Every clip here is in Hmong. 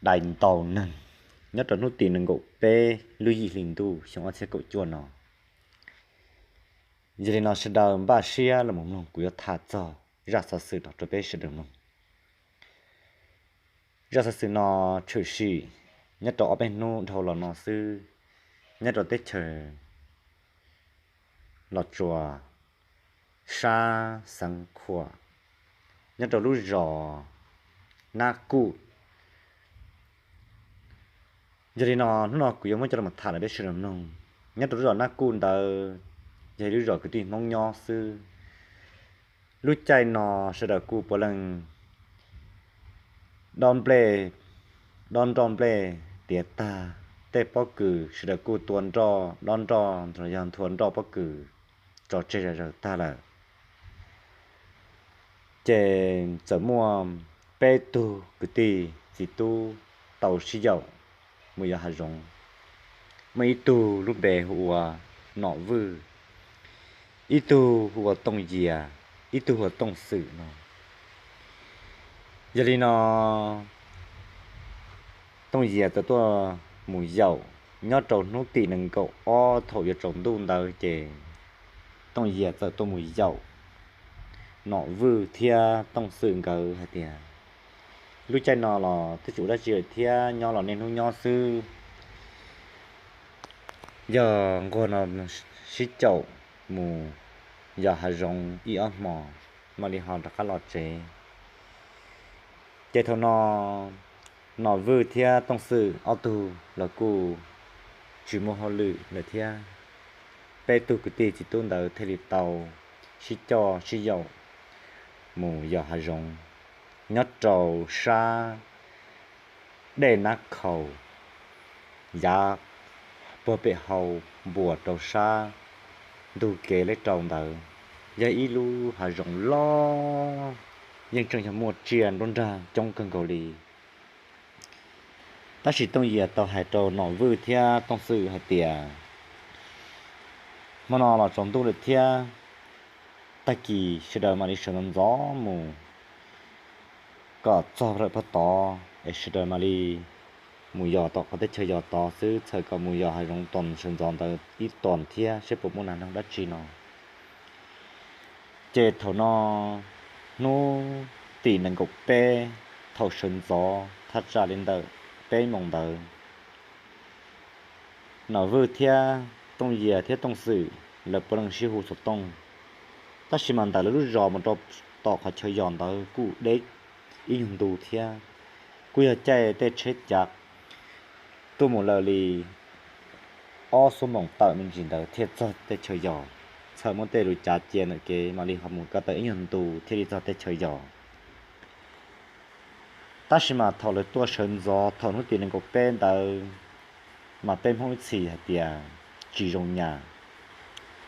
dai ntau neeg nyob rau hnub tim nees nkaum peb lub yim hli ntuj xyoo ob txhiab kaum cuaj no. Yog li no sawv daws npaj siab los mus mloog kuv yuav tham txog zaj xov xwm no rau peb sawv daws mloog. Zaj xov xwm no tshwm sim nyob rau ob peb hnub dhau los no xwb, nyob rau teb chaws Los Tsuas, sab Xeev Khuam, nyob rau lub zos Nab Kuj. Yog li no hnub no kuv yuav muab coj los tham rau peb sawv daws mloog. Nyob rau lub zos Nab Kuj ntawd yog ib lub zos kwv tij Hmoob nyob xwb. Lub caij no sawv daws kuj puav leej dob nplej, dob nroj nplej tiav tag, tej pob kws sawv daws kuj tua nroj dob nroj los yog nthua nroj pob kws tso tseg zom zaws tag lawm. Ces txawm muaj peb tug kwv tij txiv tub tau sib yaum mus yos hav zoov. Muaj ib tug lub npe hu ua Nom Vwj, ib tug hu ua Tooj Yias, ib tug hu ua Tooj Xwm no. Yog li no Tooj Yias txawm tuaj mus yaum nyob rau hnub tim nees nkaum ob thaum yuav tsaus ntuj ntawd ces Tooj Yias txawm tuaj mus yaum Nom Vwj thiab Tooj Xwm nkawd hais tias, lub caij no los twb tsis ua dab tsi lawm thiab, nyob los niaj hnub nyob xwb, yog nquag no sib caum mus yos hav zoov ib ob hmos mam li ho rov qab los tsev. Ces thaum no Nom Vwj thiab Tooj Xwm ob tug los kuj tsis muaj hauj lwm lawm thiab, peb tug kwv tij txiv tub ntawd thiaj li tau sib coj sib yaum mus yos hav zoov nyob rau sab dej Nab Khau, yav puag pem hau npuas rau sab ntug kev lej rau ntawd. Yog ib lub hav zoov loj, yeej tseem yog muaj tsiaj nruab nrag coob kawg nkaus li. Tab sis Tooj Yias tau hais rau Nom Vwj thiab Tooj Xwm hais tias, hmo no los tsaus ntuj lawm thiab, tag kis sawv daws mam li sawv ntxov ntxov mus kom txog lawm pag tod es sawv daws mam li mus yos tom qhov teb chaws yos tod xwb, txhawm kom mus yos hav zoov tom sawv ntxov ntawd ib tom thiab seb puas muaj nas noog dab tsi no. Ces thaum no hnub tim nees nkaum peb thaum sawv ntxov thaj tsam li ntawm peb moos ntawd, Nom Vwj thiab Tooj Yias thiab Tooj Xwm lawv puav leej sib hu xov tooj. Tab sis mas ntawm lawv lub zos mus rau tom qhov chaw yos ntawd kuj deb ib nyuag ntu thiab, kuj yog caij tej tsheb cav tuaj mus lawm li ob xuab moos tawm me ntsis ntawd thiaj txog teb chaws yos. Txhawm muab tej lus cav cia ntawm kev mam li ho mus ko taw ib nyuag ntu thiaj li txog teb chaws yos. Tab sis mas thaum lawv tuaj sawv ntxov thaum hnub tim nees nkaum peb ntawd, mas peb Hmoob ib txhis hais tias tsis zoo nyas.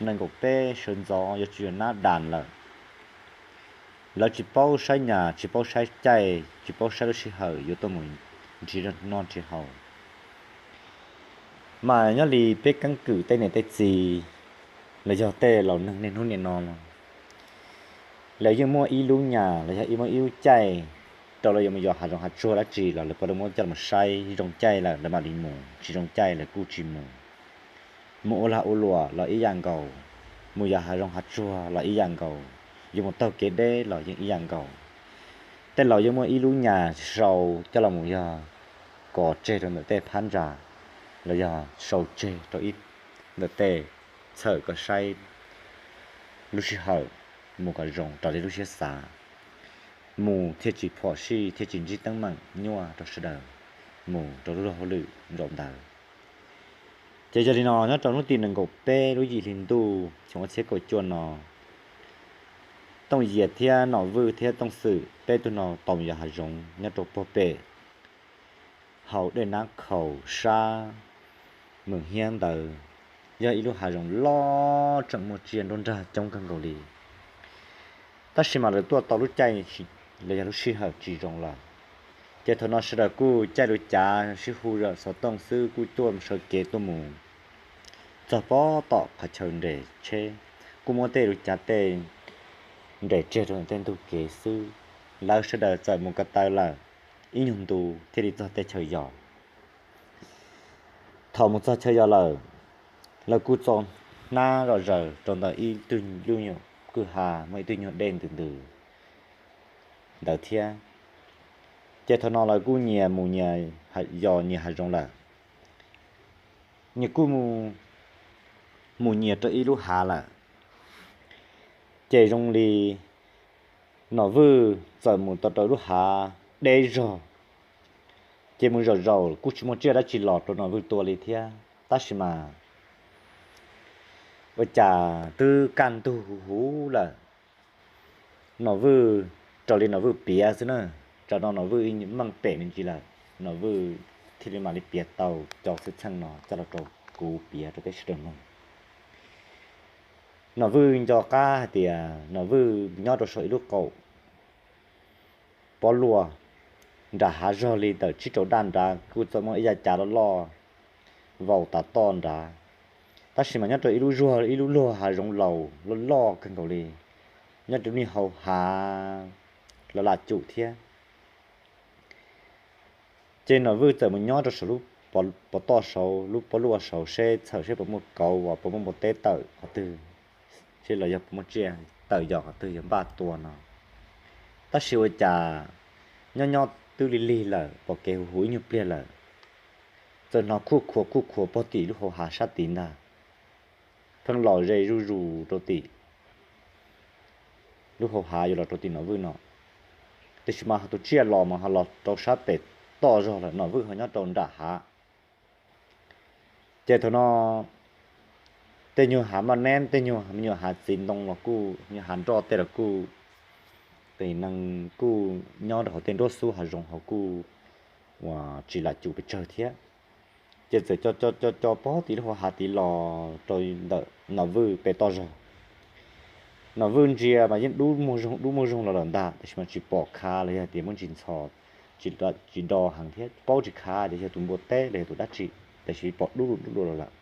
Nees nkaum peb sawv ntxov yuav tsis yog nab das lawm. Lawv tsis paub saib nyas, tsis paub saib caij, tsis paub saib lub sij hawm yuav tuaj mus nrhiav noj nrhiav haus. Mas nyob li peb keeb kwm tej niam tej txiv los yog tej laus neeg niaj hnub niaj no los, lawv yeej muaj ib lub nyas los yog muaj ib lub caij rau lawv yuav mus yos hav zoov hav tsuag dab tsi los lawv puav leej muab coj los saib, zoo caij lawm lawv mam li mus, tsis zoo caij lawv kuj tsis mus. Mus ua lag ua luam los ib yam nkaus, mus yos hav zoov hav tsuag los ib yam nkaus, yuav mus taug kev deb los yeej ib yam nkaus. Tej laus yeej muaj ib lub nyas sau coj los mus yog kos tseg rau ntawm tej phab ntsa los yog sau tseg rau ib ntawm tej, txhawm kom saib lub sij hawm mus kom zoo raws li lub siab xav, mus thiaj tsis phom sij thiaj tsis ntsib teeb meem nyuaj rau sawv daws mus rau lub luag hauj lwm zaum ntawd. Ces yog li no nyob rau hnub tim nees nkaum peb lub yim hli ntuj xyoo ob txhiab kaum cuaj no, Tooj Yias thiab Nom Vwj thiab Tooj Xwm peb tug no tau mus yos hav zoov nyob rau puag pem hauv dej Nab Khaus sab Mws Hiab ntawd. Yog ib lub hav zoov loj tseem muaj tsiaj nruab nrag coob kawg nkaus li. Tab sis mas lawv tuaj tau lub caij los yog lub sij hawm tsis zoo lawm. Ces thaum no sawv daws kuj caij lub cav sib hu zam xov tooj xwb kuj tuaj sawv kev tuaj mus txog pob tom qhov chaw nres tsheb, kuj muab tej lub cav tej nres tseg rau ntawm tej ntug kev xwb. Lawv sawv daws txawm mus ko taw lawm. ib nyuag ntu thiaj li txog teb chaws Yos. Thaum mus txog chaw Yos lawm, lawv kuj txo hnab zom zaws rau ntawm ib tug lub nyuag kwj ha muaj ib tug nyuag dej ntws ntws ntawd thiab. Ces thaum no lawv kuj nyias mus nyias yos nyias hav zoov lawm. Nyias kuj mus nyias rau ib lub hav lawm. Ces zoo li Nom Vwj txawm mus tau rau lub hav deb zog, ces mus zaum zaum kuj tsis muaj tsiaj dab tsi los rau Nom Vwj tua li thiab. Tab sis mas ua cas twb kaj ntug huv huv lawm, Nom Vwj, raws li Nom Vwj piav xwb na, tsam no Nom Vwj meej pem me ntsis lawm, Nom Vwj thiaj li mam li piav tau cov xwm txheej no coj los rau kuv piav rau peb sawv daws mloog. Nom Vwj nco qab hais tias Nom Vwj nyob rau saum ib lub qaum pob luaj nram hav zog li ntawm tsib rau daj nrad, kuj txawm muaj ib yav cav loj loj vau tas toj nrad. Tab sis mas nyob rau ib lub zuag ib lub luag hav zoov laus loj loj kawg nkaus li, nyob rau niag hauv hav los lam cum thiab. Ces Nom Vwj txawm mus nyob rau saum lub pov toj saud, lub pob luaj saud seb txhawm seb puas muaj kauv uas puas muaj npua teb tawm qhov twg, seb los yog puas muaj tsiaj tawm yos qhov twg yog npaj tua no. Tab sis ua cas nyob nyob twb lig lig lawm, pom kev huv huv ib nyuag pliag lawm, txawm hnov khuj khuav khuj khuav pog tim lub hauv hav sab tid ntag, pheej los ze zuj zus rau tim lub hauv hav yuav los rau tim Nom Vwj no. Tiam sis mas ho tus tsiaj los mas ho los rau sab pem toj zog lawm, Nom Vwj ho nyob rau nram hav. Ces thaum no tej nyuag hav maj neb, tej nyuag me nyuam hav txiv ntoo los kuj, nyuag hav nroj tej los kuj, tes neeg kuj nyob rau hauv tej nruab xub hav zoov hauv kuj uas tsis lam cum pes tsawg thiab. Ces txawm co co co co pog tim lub hauv hav tid los rau ntawm Nom Vwj pem toj zog. Nom Vwj ntsia mas yeej dub muag zoog dub muag zoog los lawm ntag, tab sis mas tsis pom khav los yog tias muaj ntsis ntxhov, tsis do heev thiab, paub tsis khav tias yog tus npua teb los yog tus dab tsi, tab sis pom dub dub dub los lawm.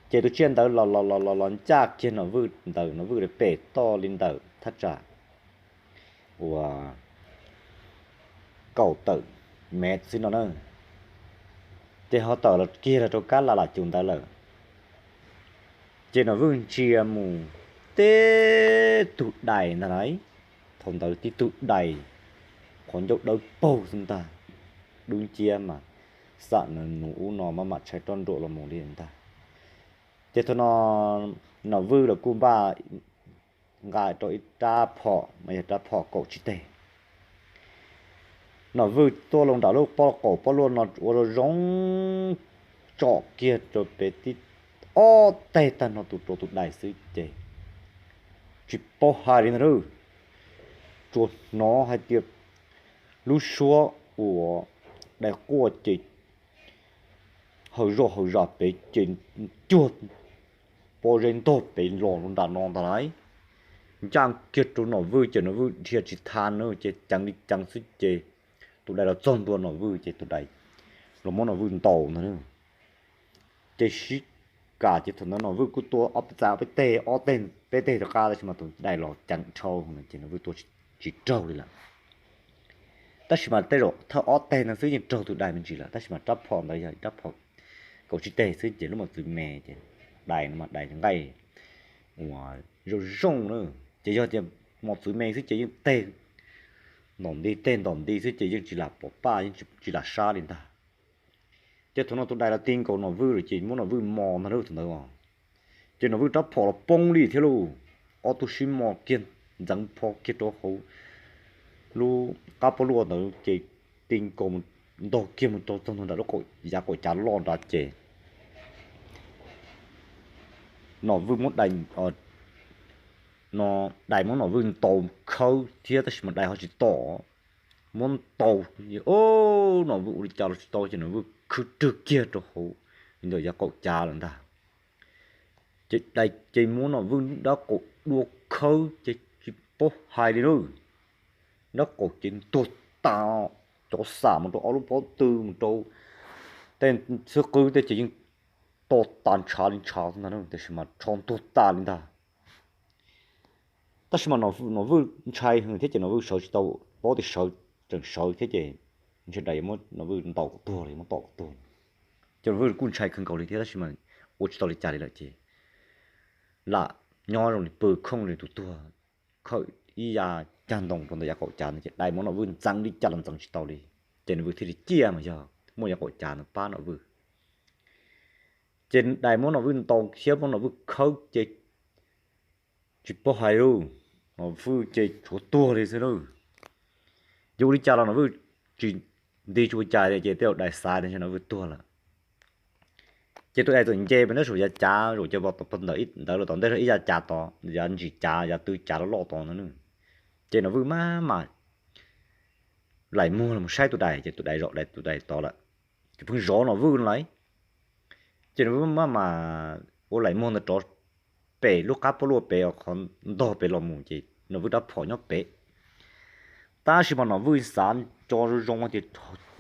Ces tus tsiaj ntawd los los los los los ncaj kiag Nom Vwj ntawm Nom Vwj pem toj li ntawm thaj tsam uas kaum tawm mev xwb no na, ces ho tawm los kiag los rau kab la lam cum ntawd lawm. Ces Nom Vwj ntsia mus, tib tug dais ntag lauj. Thaum ntawd tib tug dais qhov ncauj dawb paug xwb ntag, dub nciab mas xam nws nus ub no maj mam tshaib roj nruam los mus li ntag. Ces thaum no Nom Vwj los kuj npaj nqa rau ib rab phom mas yog rab phom kaum tsib teg. Nom Vwj tuaj loo nram lub pob qaum pob luaj no ua zoo zoo tsom kiag rau pem tib ob teg tag no tus rau tus dais xwb ces tsis paub hais li ntag lauj. Tsuas hnov hais tias lub suab uas dais quaj ces hawm zoj hawm zam pem ces cuag pob zeb ntog pem los rau nram no ntag lauj. Ncaj kiag rau Nom Vwj ces Nom Vwj dhia tsis tau na ces ceev li ceev xwb ces tus dais los txog ntua Nom Vwj ces tus dais los muab Nom Vwj ntaus ntag lauj. Ces sib kam ces thaum ntawd Nom Vwj kuj tua ob peb txav peb teg ob teg peb teg rov qab tab sis mas tus dais los ceev dhau ces Nom Vwj tua tsis raug li lawm. Tab sis mas tej zaum thawj ob teg ntawd xwb yeej raug tus dais me ntsis lawm, tab sis mas rab phom ntawd yog rab phom kaum tsib teg xwb ces lub mos txwv me ces dais no mas dais nqaij uas zoo zoo na, ces yog tias mos txwv me xwb ces yeej teg ntom nti teg ntom nti xwb ces yeej tsis lam pom paj yeej tsis lam sab li ntag. Ces thaum no tus dais los ti nkaus Nom Vwj lawm ces muab Nom Vwj mos ntag lauj thaum ntawd os. Ces Nom Vwj rab phom los poob li thiab lauj. Ob tug sib mos kiag ntxeev pho kiag rau hauv lub qab pob luaj ntawd ces ti nkaus ntog kiag mus rau txog ntua nram lub yav qaum cav loj nrad ces Nom Vwj muab dais, no, dais muab Nom Vwj ntaus khawb thiab tab sis mas dais ho tsis tom, muab ntaus, Nom Vwj ua li cas los tsis tau ces Nom Vwj khwb rwg kiag rau hauv ntawm yav qaum cav lawm ntag. Ces dais ces muab Nom Vwj rab qaum dua khawb ces tsis paub hais li lauj. Rab qaum ces ntuag tas, cov xam mus rau ob lub pob tw mus rau tej xwb qwb tej ces yeej to tas ntshav li ntshav ntag, tab sis mas tsho ntuag tas li ntag. Tab sis mas Nom Vwj ntshai heev thiab ces Nom Vwj sawv tsis tau, paub tias sawv tseem sawv thiab ces ntshe dais yuav muab Nom Vwj ntaus kom tuag los muab tom kom tuag. Ces Nom Vwj kuj ntshai kawg nkaus li thiab tab sis mas ua tsis tau li cas li lawm ces lam nyob zoo li pw khooj li tus tuag, khawm ib yav cag ntoo rau ntawm yav qaum cav no ces dais muab Nom Vwj ntxeev li cas los ntxeev tsis tau li. Ces Nom Vwj thiaj li ciaj mas yog muaj yav qaum cav no pab Nom Vwj. Ces dais muab Nom Vwj ntaus thiab muab Nom Vwj khawb ces tsis paub hais lauj, Nom Vwj ces tshuav tuag li xwb lauj. Yuav ua li cas los Nom Vwj tsis nti tsis ua cas li ces tej zaum dais xav tias Nom Vwj tuag lawm. Ces tus dais txawm nce pem ntab saum yav cav zaum cav vos tom pag ntawm ntawd los tom ntej ib yav cav tod, yav ntsis cav yav tw cav loj loj tod no. Ces Nom Vwj maj mam laim muag los saib tus dais ces tus dais zaum dais tus dais tod lawm. Ces pheej zov Nom Vwj lawm. Ces Nom Vwj maj mam ua laim muag ntawd rov pem lub qab pob luaj pem qhov ntog pem los mus ces Nom Vwj rab phom nyob pem. Tab sis mas Nom Vwj xav nco zoo zoo tias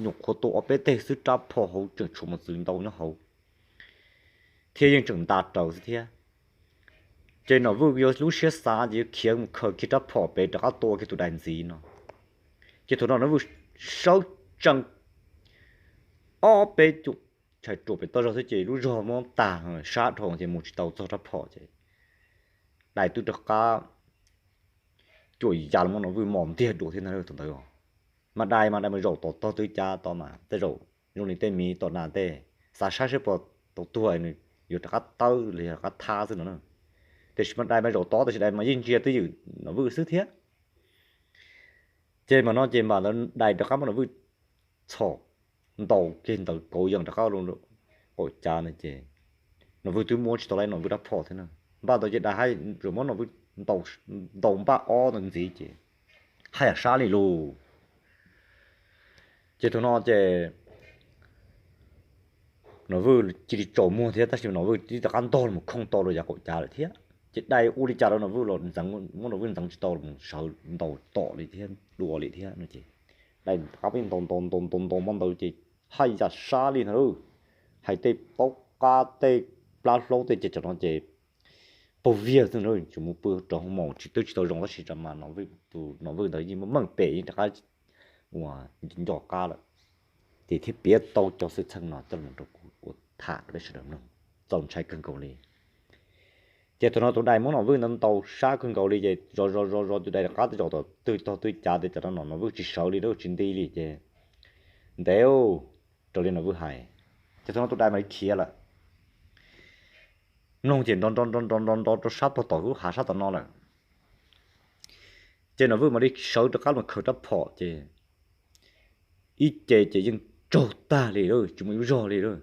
nyuam qhuav tua ob peb teg xwb rab phom hauv tseem tshuav mos txwv ntau nyob hauv thiab yeej tseem nta raws xwb thiab. Ces Nom Vwj yuav lub siab xav ces yuav khiav mus khaws kiag rab phom pem rov qab tua kiag tus dais ntxiv no. Ces thaum no Nom Vwj sawv tsees ob peb cuam tshais ruam pem toj zog thiab ces lub zog muab tag sab dhau ces mus tsis tau txog rab phom ces dais twb rov qab cuam ya los muab Nom Vwj mos ntiag dua thiab ntag thaum ntawd. Mas dais mas dais mas zaum tom tog tw cav tod mas tej zaum zoo li tej miv tom nas tej xav saib seb puas tau tuag nws yuav rov qab tawb los yog rov qab thab xwb no na. Tiam sis mas dais mas zaum tod tab sis dais mas yeej ntsia twj ywm Nom Vwj xwb thiab. Ces mas no ces mas ntawd dais rov qab muab Nom Vwj txhom ntaus kiag ntawd kauv yees rov qab qaum cav ntawd ces Nom Vwj twb muab tsis tau li Nom Vwj rab phom thiab na. Npaj ntawd ces dais haj yam muab Nom Vwj ntaus npaj ob ntawd ntxiv ces haj yam sab li lauj. Ces thaum no ces Nom Vwj cia li tsaus muag thiab tab sis Nom Vwj twb rov qab ntog los khooj tau rau yav qaum cav lawm thiab. Ces dais ua li cas rau Nom Vwj los muab Nom Vwj ntxeev tsis tau los sawv ntaus tom li thiab dua li thiab no ces dais rov qab pheej ntaus ntaus ntaus ntaus ntaus npaj ntawd ces haj yam sab li ntag lauj. Hais tej plaub qab tej plab hlaub tej ces tam no ces paug viag xwb na, tsis mus pw rau hoo maum tsis twb tsis tau zoo tab sis mas Nom Vwj tus Nom Vwj ntawd yeej muaj meej pem yeej rov qab ua nco qab lawm. Ces thiaj piav tau cov xwm txheej no coj los rau kuv ua tham rau peb sawv daws mloog, txaus ntshai kawg nkaus li. Ces thaum no tus dais muab Nom Vwj ntawd ntaus sab kawg nkaus li ces zov zov zov zov tus dais rov qab tej zaum tom twg tog twg cav tias tam no Nom Vwj tsis sawv li, tsis nti li ces ntev raws li Nom Vwj hais. Ces thaum no tus dais mam li khiav lawm, mloog ces nrov nrov nrov nrov nrov nrov rau sab puag tom lub hav sab tom no lawm. Ces Nom Vwj mam li sawv rov qab los khaws rab phom ces ib ce ces yeej tsaug tag li lauj, tsis muaj ib zog li lauj.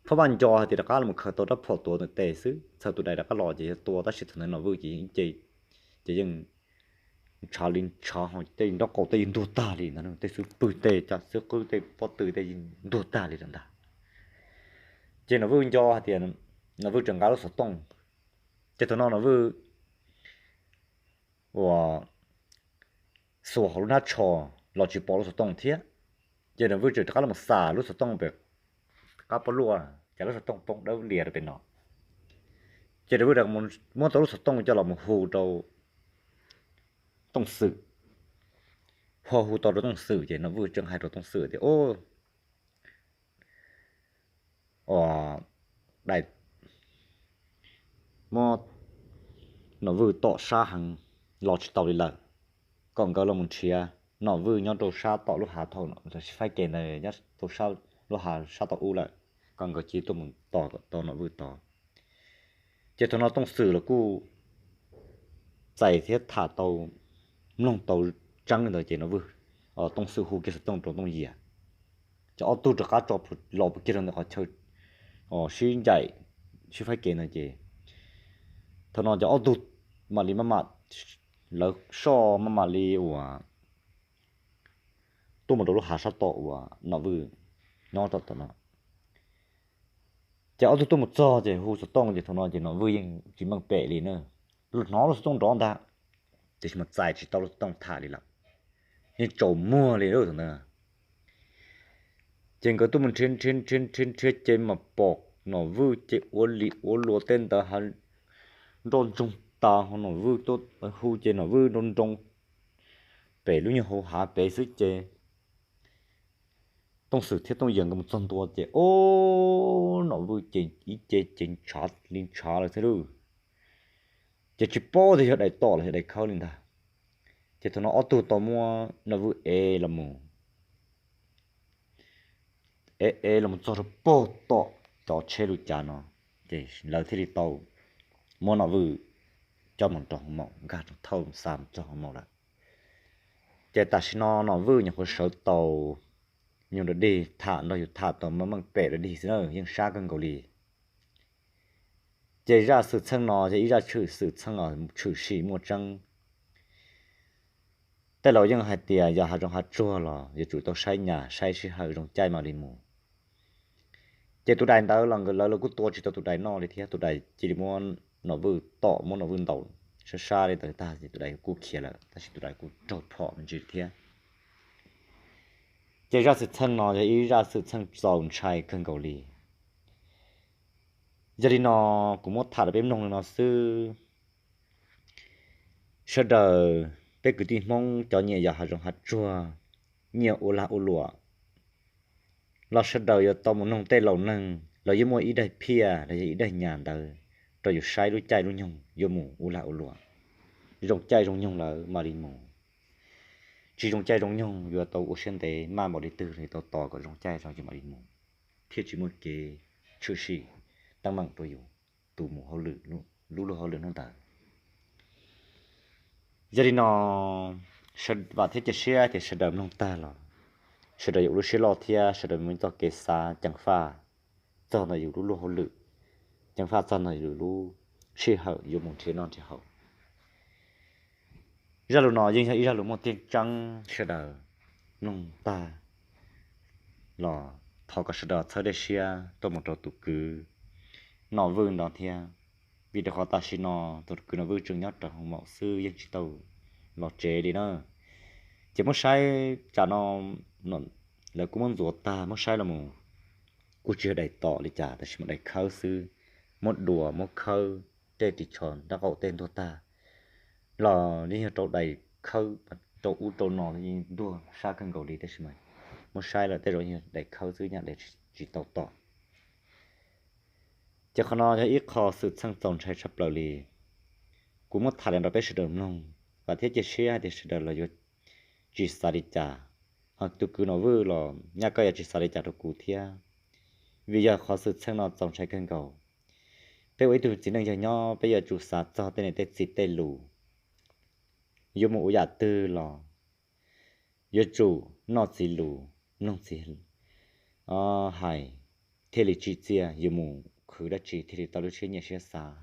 Phab vaj nco hais tias rov qab los khaws tau rab phom tuav ntawm tes xwb, txhawm tus dais rov qab los ces yog tua tab sis thaum ntawd Nom Vwj ces ib ce ces yeej ntshav li ntshav ho tej nraub qaum tej yeej ntuag tag li ntag, tej xub pwg tej cov xub qwb tej pob tw tej yeej ntuag tag li lawm ntag. Ces Nom Vwj nco hais tias Nom Vwj tseem nqa lub xov tooj, ces thaum no Nom Vwj ua xuas hauv lub hnab tsho los tsis pom lub xov tooj thiab. Ces Nom Vwj tseem rov qab los xa lub xov tooj pem qab pob luaj ces lub xov tooj poob dawb lias rau pem no. Ces Nom Vwj muab tau lub xov tooj coj los mus hu rau Tooj Xwm. Ho hu tau rau Tooj Xwm ces Nom Vwj tseem hais rau Tooj Xwm tias, Ua, dais muab Nom Vwj tom sab heev los tsis tau li lawm, kom nkawd los mus nrhiav Nom Vwj nyob rau sab tom lub hav thaum sib faib kev ntawd nyob rau lub hav sab tom ub lawm, kom nkawd cia li tuaj mus tos kom tau Nom Vwj tod. Ces thaum no Tooj Xwm los kuj txais thiab tham tau, mloog tau tseeb li ntawd ces Nom Vwj, Tooj Xwm hu kiag xov tooj rau Tooj Yias, ces ob tug rov qab tso plhuav los kiag rau ntawm qhov chaw sib ncaim sib faib kev ntawd ces thaum no ces ob tug mam li maj mam, lawv soj maj mam li uas tuaj mus rau lub hav sab tom uas Nom Vwj nyob rau tom no. Ces ob tug tuaj mus txog ces hu xov tooj ces thaum no ces Nom Vwj yeej tsis meej pem li na. Hnov lub xov tooj nrov ntag, tiam sis mas txais tsis tau lub xov tooj tham li lawm, yeej tsaus muag li lawm thaum ntawd. Ces nkawd tuaj mus nrhiav nrhiav nrhiav nrhiav nrhiav ces mas pom Nom Vwj ces ua li ua luas tej ntawd ha, nroj ntsoog tas ho Nom Vwj tuaj hu ces Nom Vwj nroo nroo pem lub nyuag hauv hav pem xwb ces Tooj Xwm thiab Tooj Yawg nkawd mus txog ntua ces ub, Nom Vwj ces ib ce ces ntshav li ntshav lawm thiab lauj. Ces tsis paub tias yog daim tom los yog daim khawb li ntag. Ces thaum no ob tug tau muab Nom Vwj ev los mus ev ev los mus txog rau puag tom cov tsheb lub cav no, ces lawv thiaj li tau muab Nom Vwj coj mus rau hoo maum, nkag rau thauj xa mus txog hoo maum lawm. Ces tam sim no Nom Vwj nyuam qhuav sawv tau, nyuag dog dig tham nrog yus tham tau meej meej pem dog dig xwb na, yeej sab kawg nkaus li. Ces zaj xwm txheej no yog ib zaj tshwm xwm txheej uas tshwm sim muaj tseeb. Tej laus yeej hais tias yog hav zoov hav tsuag los yuav tsum tau saib nyas saib sij hawm zoo caij mam li mus. Ces tus dais ntawd los nkawd lawv los kuj tua tsis tau tus dais no li thiab, tus dais cia li muab Nom Vwj tom, muab Nom Vwj ntaus sab sab li ntawd tag ces tus dais kuj khiav lawm, tab sis tus dais kuj raug phom me ntsis thiab. Ces zaj xwm txheej no yog ib zaj xwm txheej txaus ntshai kawg nkaus li. Yog li no, kuv muab tham rau peb mloog li no xwb. Sawv daws peb kwv tij Hmoob cov nyiam yos hav zoov hav tsuag, nyiam ua lag ua luam los sawv daws yuav tau mus noog tej laus neeg los yuav muaj ib daim phiaj los yog ib daim nyas ntawd rau yus saib lub caij lub nyoog yuav mus ua lag ua luam. Zoo caij zoo nyoog lawm mam li mus, tsis zoo caij zoo nyoog yuav tau ua siab ntev maj npaum li twg los yuav tau tos kom zoo caij rau yus mam li mus, thiaj tsis muaj kev tshwm sim teeb meem rau yus tus mus hauj lwm lub luag hauj lwm hnub ntawd. Yog li no, vam thiab cia siab tias sawv daws mloog tag los sawv daws yuav ua lub siab loj thiab sawv daws muaj txoj kev xav ceev faj txog ntawm yus lub luag hauj lwm, ceev faj txog ntawm yus lub sij hawm yuav mus nrhiav noj nrhiav haus. Zaj lus no yeej yog ib zaj lus muaj tseeb tseeb, sawv daws mloog tag los thov kom sawv daws txhawb dej siab tuaj mus rau tus kwv Nom Vwj no thiab, vim rau qhov tam sim no tus kwv Nom Vwj tseem nyob rau hoo maum xwb yeej tsis tau los tsev li na. Ces muab saib tsam no lawv kuj muab ntxuav tag muab saib los mus kuj tsis yog daim tom li cas, tab sis mas daim khawb xwb, muab dua muab khawb tej ris tsho nraub qaum tej ntuag tag los yeej yog rau daim khawb rau ub rau no yeej ntuag sab kawg nkaus li, tab sis mas muab saib lawm tej zaum yog daim khawb xwb nyaj daim tsis tau tom. Ces qhov no yog ib qho xwm txheej txaus ntshai tshaj plaws li. Kuv muab tham li no rau peb sawv daws mloog, vam thiab cia siab hais tias sawv daws los yuav tsis xav li cas, ho tus kwv Nom Vwj los nyaj koj yuav tsis xav li cas rau kuv thiab, vim yog qhov xwm txheej no txaus ntshai kawg nkaus. Peb ua ib tug txiv neej yawg nyob peb yuav tsum xav txog tej niam tej txiv tej lus, yuav mus ua yam twg los yuav tsum noj txiv lus, mloog txiv hais thiaj li tsim txiaj, yuav mus khwv dab tsi thiaj li tau lub siab nyiam siab xav.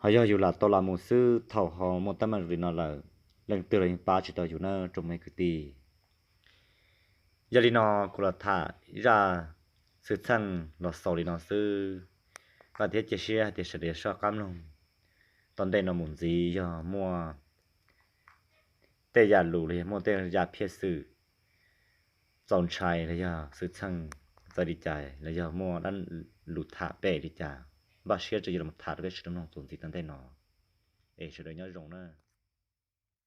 Ho yog yus lam tau lam mus xwb thaum ho muaj teeb meem li no lawm, leej twg los yeej pab tsis tau yus na tsoom me kwv tij. Yog li no kuv los tham zaj xwm txheej los xaus li no xwb, vam thiab cia siab hais tias sawv daws soj qab mloog. Tom ntej no mus ntxiv yog muaj tej yam lus los yog muaj tej yam phiaj xwm txaus ntshai los yog xwm txheej txawv li cas los yog muaj dab lus tham pem li cas, npaj siab rau yus los tham rau peb sawv daws mloog txuas ntxiv tom ntej no. Es sawv daws nyob zoo na.